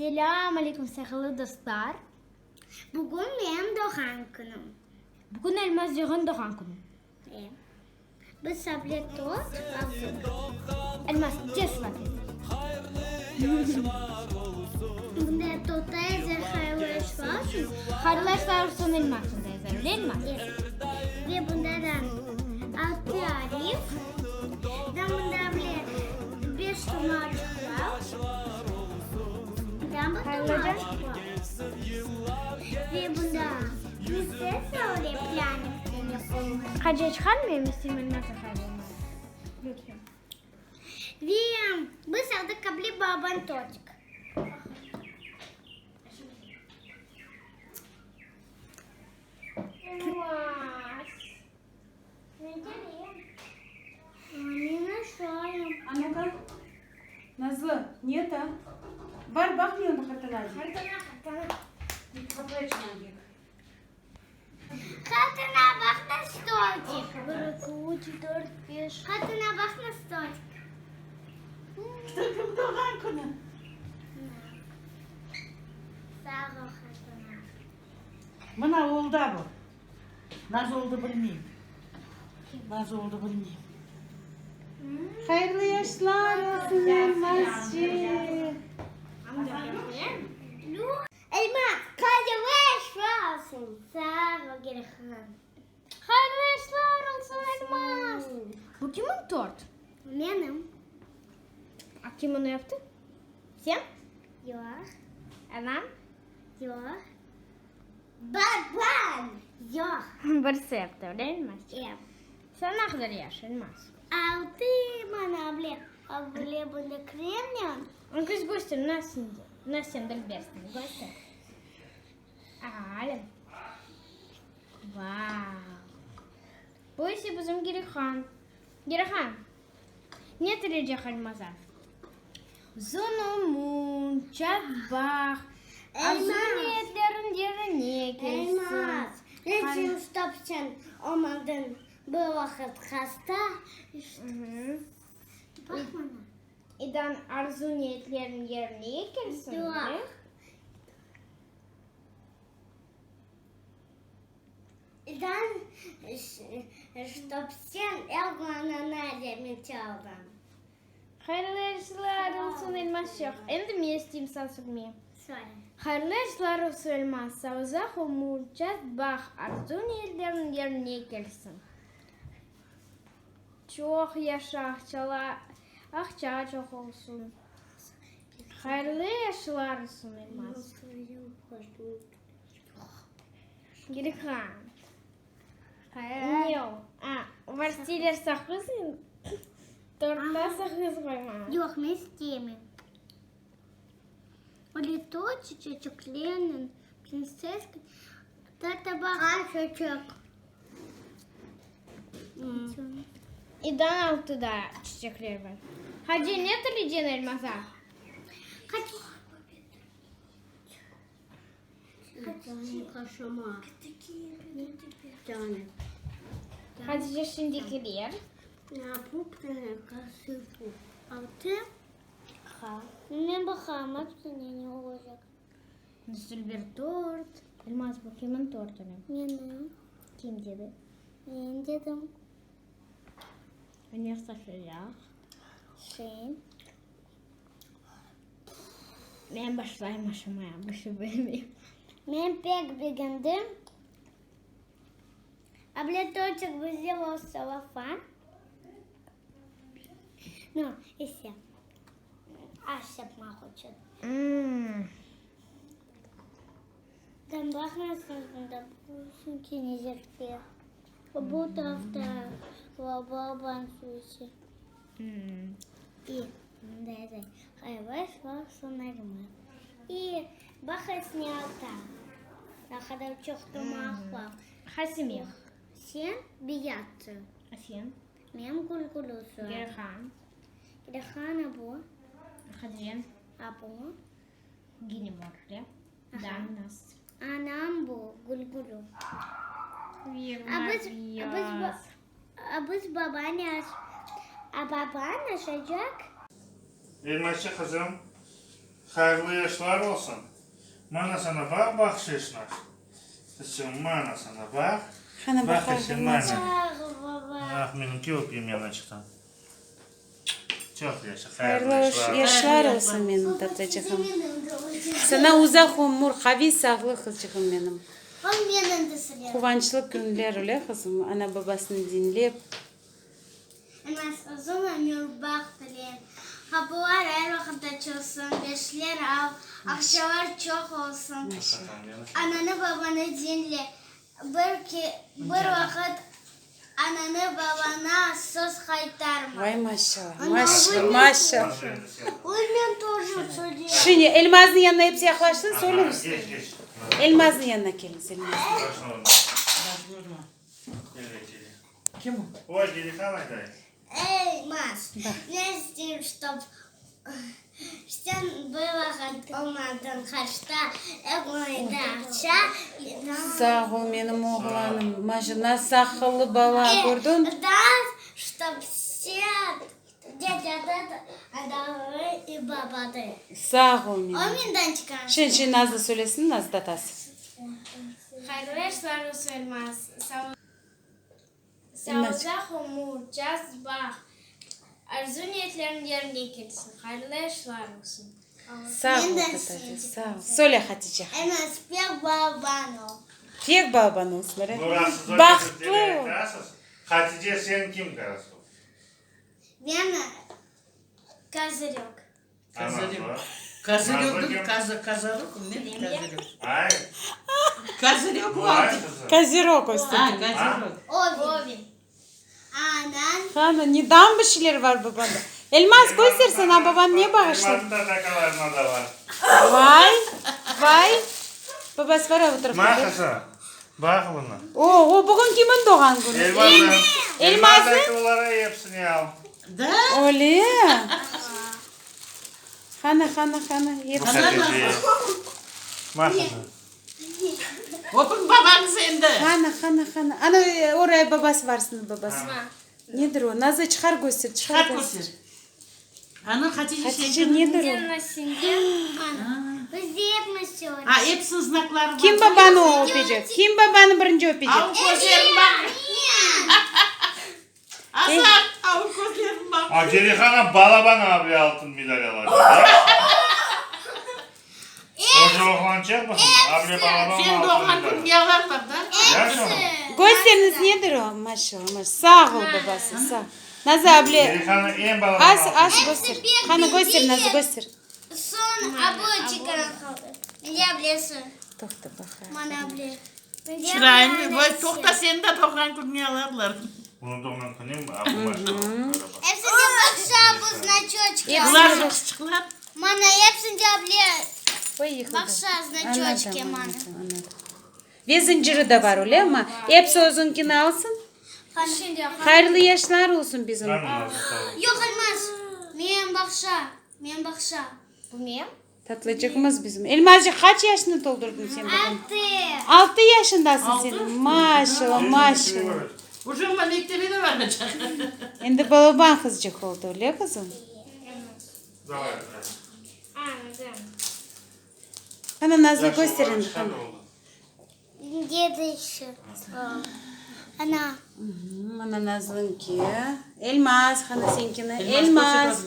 Selâm aleyküm, sayğılı dostlar! Bugün menim doğğan künüm. Bugün Elmazcığın doğğan künü. E. Biz able tort aldıq. Elmaz, tez laf et. Bunda tortta yazar hayırlı yaşlar olsun. Hayırlı yaşlar olsun Elmaz, bunda yazar, öyle Elmaz? Evet. Ve bunda da altı arif. Da bunda able beş tumarcıqlar. Da bir tumarcıqlar. Ve bunda prinsessa öyle prânikten yapılmış. Hacı çıqarmayım isteyim Elmaz'a hayırlı olsun. Lütfen. Ve biz aldıq able balaban tortik. Elmaz. Men aşayım. A nu-ka, Nazlı, ne ta? Bar, baq ne onda qartana dey. Qartana, qartana. Qapı açman bek. Qartana, baq nasıl tortik. Bir, eki, üç, dört, beş. Qartana, baq nasıl tortik. Kim doğğan künü? Sağ ol, qartana. Mına oldı bu. Naz oldı bilmeyim. Naz oldı bilmeyim. Hayırlı yaşlar olsun Elmazcı. Elmaz, hayırlı yaşlar olsun. Sağ ol, Gülhan. Hayırlı yaşlar olsun Elmaz. Bu kimin tort? Menim. A kim onı yaptı? Sen? Yoq. Anam? Yoq. Babam! Yoq. Birisi yaptı, öyle Elmaz? Yoq. Sen ne qadar yaş, Elmaz? Altı mana able, able bunda kremnen. Qız göster, nasıl, nasıl bersin, göster. Alem. Vau! Bu ise bizim Girihan. Girihan, ne tileycek Elmaza? Uzun ömür, çat baht, arzu niyetleriñ yerine kelsin. Elmaz, niçün stop sen olmadıñ bir vaqıt hasta? Baq mana. İdan arzu niyetleriñ yerine kelsin. Yoq. İdan ştob sen er kün çaldıñ. Hayırlı yaşlar olsun Elmazçıq. Endi men isteyim sañ sürmeye. Söyle. Hayırlı yaşlar olsun Elmaz. Sağ uzaq ömür, çat baht, arzu niyetleriñ yerine kelsin. Çoq yaşa, aqçala, aqça çoq olsun. Hayırlı yaşlar olsun Elmaz. Gülhan. Ne o? A, varstiyler saqız, tortta saqız qoyma. Yoq, men istemeyim. Öyle tort çiçeklernen, prinseska, tata bağa çiçek. İdan altıda çiçekler bar. Hacı, ne tileycen Elmaza? Hatice şimdi kirer. Men baqam, hepsine ne olacaq. Dülber tort. Elmaz, bu kimin tortı? Menim. Kim dedi? Men dedim. Ne saçacaq? Sen. Men başlayım aşamaya, bir şey bilmeyim. Men pek begendim. Able tortçik bizde olsa lafa. Nu, ise. Aş yapmaq içün. Dan baqmasın bunda bulsun kenecekte. Bu tarafta baban sushi. İ, mında edi. Hayvaş var sonarma. İ, baqasın alta. Ne qadar çoq tomaq bar. Hasime. Sen beyazsıñ. A sen? Men gülgülüsün. Gerhan. Gerhan a bu. Hadiye. A bu. Gine mor, Dan nas. Anam bu, gülgülü. A biz, a biz, a biz baban a baban aşacaq. Elmaçı qızım. Hayırlı yaşlar olsun. Mana sana baq bahşiş naş. Qızçığım, mana sana baq. Qana Baq baqayıq, eşim, Elmazçıq. mana. Ah, menimki öpeyim yanaçıqtan. Çoq yaşa, Hayırlı hayırlı yaşlar. yaşlar olsun menim tatlıcığım. Sana uzaq ömür, qaviy sağlıq qızçığım menim. Quvançlı künler öyle qızım, ana-babasını diñlep. Elmaz, uzun ömür, baht tileyim. Qapılar er vaqıt açılsın, beşler al, aqçalar çoq olsun. Ananı-babanı diñle, bir ke, bir vaqıt ananı-babana söz qaytarma. Vay maşallah, maşallah, maşallah. Maşallah. Şimdi Elmaznıñ yanına episi yaqlaşsın, söyleñiz. Elmaznıñ yanına keliñiz, Elmaznıñ. Kim o? Oy, Gelihan ayday. Elmaz, ne isteyim, ştob sen bir vaqıt olmadın qaçta, ep oyda aqça. Sağ ol, menim oğlanım. Maşa, nasıl aqıllı bala, kördiñ? Daa, ştob sen dededı, adağı i babadı. Sağ ol, menim. O menden çıqar. Şimdi, şimdi Nazlı söylesin, Nazlı tatası. Hayırlı işler olsun, Elmaz. Sağ ol. Sağ ömür, caz baht, arzu-niyetleriñ yerine kelsin, hayırlı işler olsun. Sağ ol, tatacığım, sağ ol. Söyle, Hatice. Elmaz, pek balaban ol. Pek balaban olsun, öyle? Nurasız Bahtlı ol. Hatice, sen kim qarasız? Men Kozırök. Kozırök. Kozırök, kozırök, ne kozırök? Ay. Kozırök var. Kozirog östü. Ha, kozırök. Ovin. Anan. Qana, nedan bir şeyler var babanda. Elmaz, köster sana baban ne bağışladı. Elmaz'ın da takalarına da var. Vay, vay. Babası var o tarafta. Ma qızım, baq bunı. O, o bugün kimin doğğan künü? Elmaz'ın. Elmaz'ın? Elmaz olara epsini al. Da? Öyle. Qana, qana, qana. Bu Hatice. Ma qızım. Öpüñ babañızı endi. Qana, qana, qana. Ana, oraya babası varsın, babası. Nedir o? Nazlı, çıqar köster, çıqar Çıqar köster. köster. Ana, Hatice, Hatice, nedir o? Ha, epsiniñ znakları var. Kim babanı öpecek? Kim babanı birinci öpecek? Avı közlerim baq. Azat, avı közlerim baq. A, Gerihana balaban abi altın medal alacaq. Oca oğlan çekmesin, able balaban Sen altın doğğan medal. künüñe alarlar da. Yaşa. Kösteriñiz nedir o? Maşallah, maşallah. Sağ ol, babası, sağ. Nazlı able, Gerihana eñ balaban az, altın az medal. köster. Qana köster, Nazlı, köster. Soñ abı çıqaran qaldı. Mende ablesi. Toqta, baqayıq. Mana able. Çırayını, voy, toqta, seni de doğğan künüñe alarlar. Bunıñ doğğan künü abu maşallah. Epsinde baqşa bu znaçoçki. Bular qızçıqlar. Mana epsinde able Voy, yıqıldı. baqşa znaçoçki Anladım, mana. anladım, anladım. Ve zıncırı da bar, öyle mi? Episi özüñkini alsın. Hayırlı yaşlar olsun bizim. Yoq, Elmaz. Men baqşa. Men baqşa. Bu men? Tatlıcığımız bizim. Elmazcıq, qaç yaşını toldurdıñ sen bugün? Altı. Altı yaşındasıñ Altı. sen. Maşallah, maşallah. Uje mektebe de baracaq. Endi balaban qızcıq oldı, öyle qızım? Qana, Nazlı, köster endi, qana. Gede işi. Ana. Mana Nazlınki. Elmaz, qana senkini. Elmaz.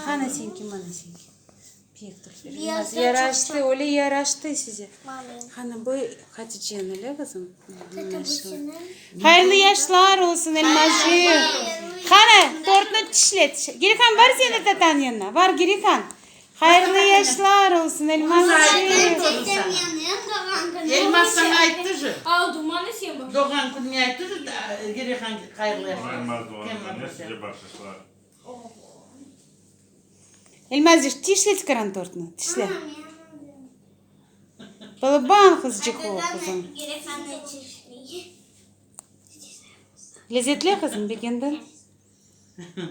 Qana senki, mana senki. Pek dülber. Elmaz, yaraştı, öyle yaraştı size. Qana, bu Haticeniñ, öyle qızım? Hayırlı yaşlar olsun, Elmazcıq. Qana, tortnı tişle. Girihan, bar sen de tatanıñ yanına. Bar, Girihan. Hayırlı yaşlar olsun, Elmazcıq. Elmaz saña ayttı je. Al, dumanı sen baş. Doğğan künüñe ayttı je, Girihan, hayırlı yaşlar. Elmaz doğğan kününe size bahşışlar. Elmazcıq, tişle tikaran tortnı, tişle. Balaban qızcıq ol, qızım. Lezetli, qızım, begendiñ?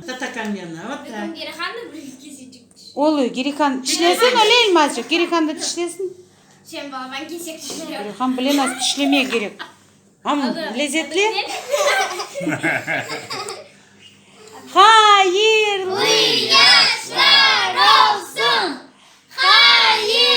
Tatakan yanına, vot tak. Girihan da bir kesecik. Oluy, Girihan tişlesin, öyle Elmazcıq? Girihan da tişlesin. Sen balaban kesek tişle. Girihan bile nasıl tişlemek kerek. Am, lezetli? Hayırlı Yaşlar olsun! Hayırlı!